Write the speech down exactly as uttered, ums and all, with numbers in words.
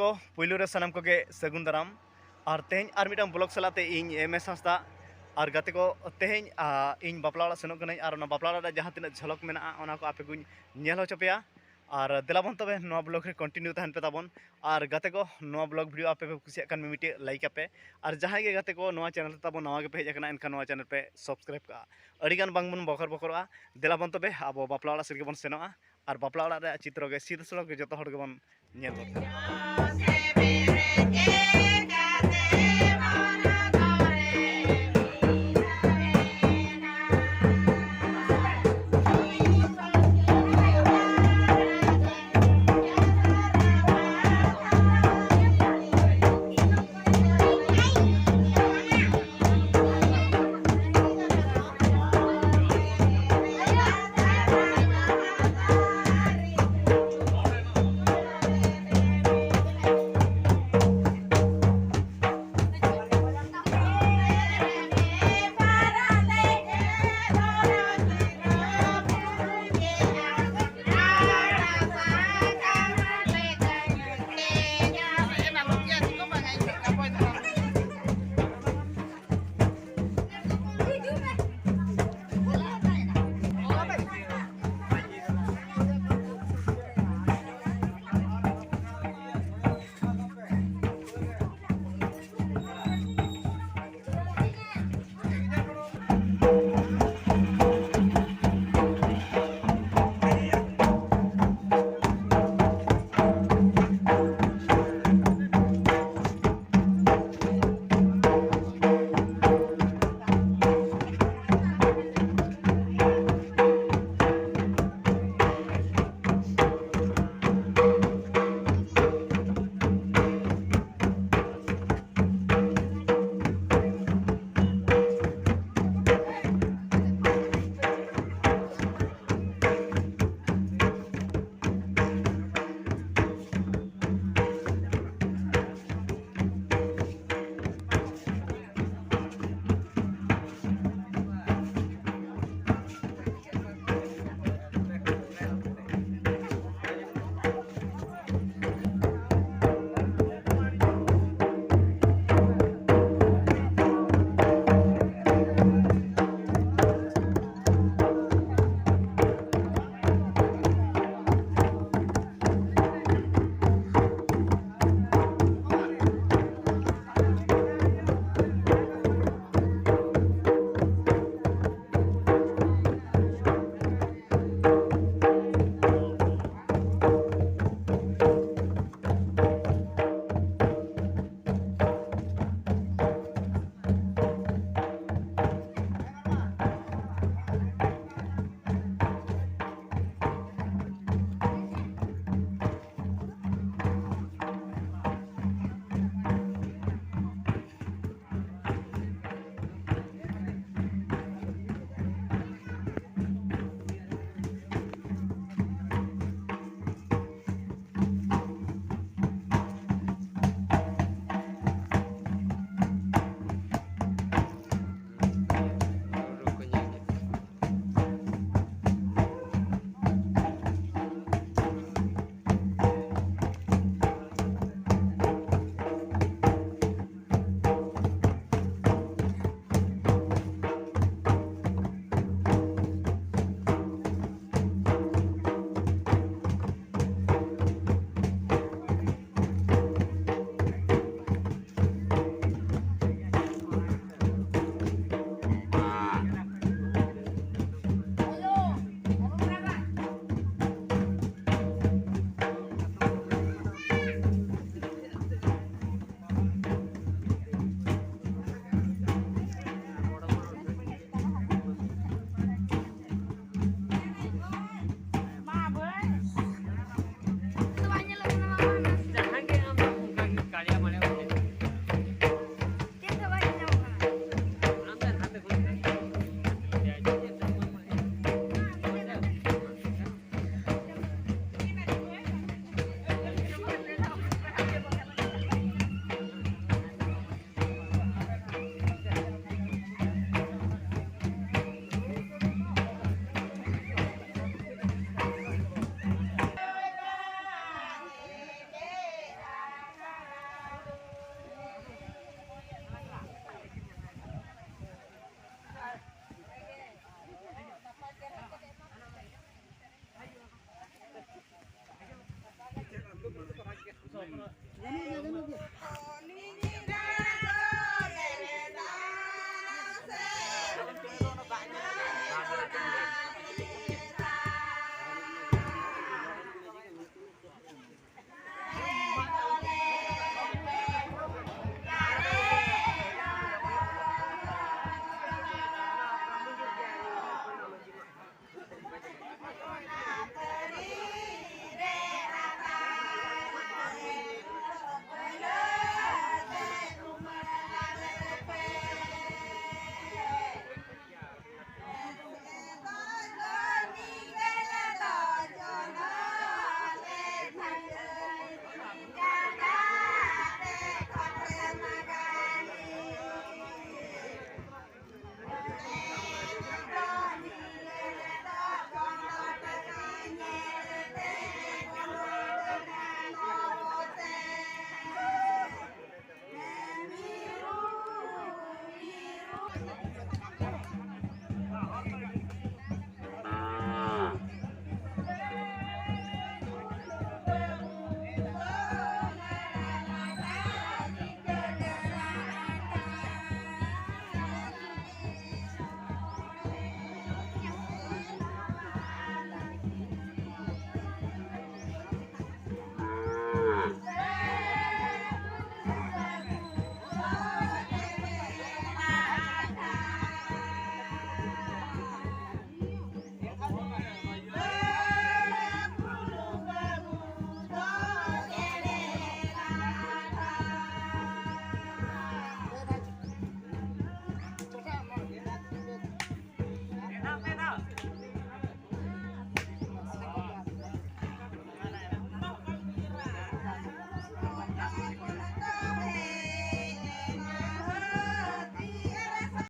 ᱠᱚ, ᱯᱩᱭᱞᱩ ᱨᱮ ᱥᱟᱱᱟᱢ ᱠᱚᱜᱮ ᱥᱟᱹᱜᱩᱱ ᱫᱟᱨᱟᱢ᱾ ᱟᱨ ᱛᱮᱦᱮᱧ ᱟᱨ ᱢᱤᱫᱴᱟᱝ ᱵᱞᱚᱜ ᱥᱟᱞᱟᱜ ᱛᱮ ᱤᱧ ᱮᱢ ᱮᱥ ᱦᱟᱸᱥᱫᱟ᱾ ᱟᱨ ᱜᱟᱛᱮ ᱠᱚ, ᱛᱮᱦᱮᱧ ᱟ, ᱤᱧ ᱵᱟᱯᱞᱟ ᱚᱲᱟᱜ ᱥᱮᱱᱚᱜ ᱠᱟᱹᱱᱟᱹᱧ, ᱟᱨ ᱚᱱᱟ ᱵᱟᱯᱞᱟ ᱚᱲᱟᱜ ᱨᱮ ᱡᱟᱦᱟᱸ ᱛᱤᱱᱟᱹᱜ ᱡᱷᱚᱞᱚᱠ ᱢᱮᱱᱟᱜᱼᱟ, ᱚᱱᱟ ᱠᱚ ᱟᱯᱮ ᱠᱚᱧ ᱧᱮᱞ ᱦᱚᱪᱚ ᱯᱮᱭᱟ᱾ ᱟᱨ ᱫᱮᱞᱟ ᱵᱚᱱ ᱛᱚᱵᱮ ᱱᱚᱣᱟ ᱵᱞᱚᱜ ᱨᱮ ᱠᱚᱱᱴᱤᱱᱤᱭᱩ ᱛᱟᱦᱮᱱ ᱯᱮ ᱛᱟᱵᱚᱱ᱾ ᱟᱨ ᱜᱟᱛᱮ ᱠᱚ, ᱱᱚᱣᱟ ᱵᱞᱚᱜ ᱵᱷᱤᱰᱤᱭᱳ ᱟᱯᱮ ᱯᱮ ᱠᱩᱥᱤᱭᱟᱜ ᱠᱷᱟᱱ ᱢᱤᱢᱤᱫᱴᱤᱡ ᱞᱟᱭᱤᱠ ᱟᱯᱮ᱾ ᱟᱨ ᱡᱟᱦᱟᱸᱭ ᱜᱮ ᱜᱟᱛᱮ ᱠᱚ ᱱᱚᱣᱟ ᱪᱮᱱᱮᱞ ᱨᱮ ᱛᱟᱵᱚᱱ ᱱᱟᱣᱟ ᱜᱮᱯᱮ ᱦᱮᱡ ᱟᱠᱟᱱᱟ, ᱮᱱᱠᱷᱟᱱ ᱱᱚᱣᱟ ᱪᱮᱱᱮᱞ ᱯᱮ ᱥᱟᱵᱥᱠᱨᱟᱭᱤᱵ ᱠᱟᱜᱼᱟ᱾ ᱟᱹᱰᱤᱜᱟᱱ ᱵᱟᱝ ᱵᱚᱱ ᱵᱚᱠᱚᱨ ᱵᱚᱠᱚᱨᱚᱜᱼᱟ᱾ ᱫᱮᱞᱟ ᱵᱚᱱ ᱛᱚᱵᱮ ᱟᱵᱚ ᱵᱟᱯᱞᱟ ᱚᱲᱟᱜ ᱥᱮᱫ ᱜᱮᱵᱚᱱ ᱥᱮᱱᱚᱜᱼᱟ᱾ ᱟᱨ ᱵᱟᱯᱞᱟ ᱚᱲᱟᱜ ᱨᱮᱭᱟᱜ ᱪᱤᱛᱨᱚ ᱜᱮ ᱥᱤᱫᱷᱟᱹ ᱥᱚᱲᱚᱠ ᱜᱮ ᱡᱚᱛᱚ ᱦᱚᱲ ᱜᱮᱵᱚᱱ ᱧᱮᱞ ᱜᱚᱫ ᱠᱟᱜᱼᱟ᱾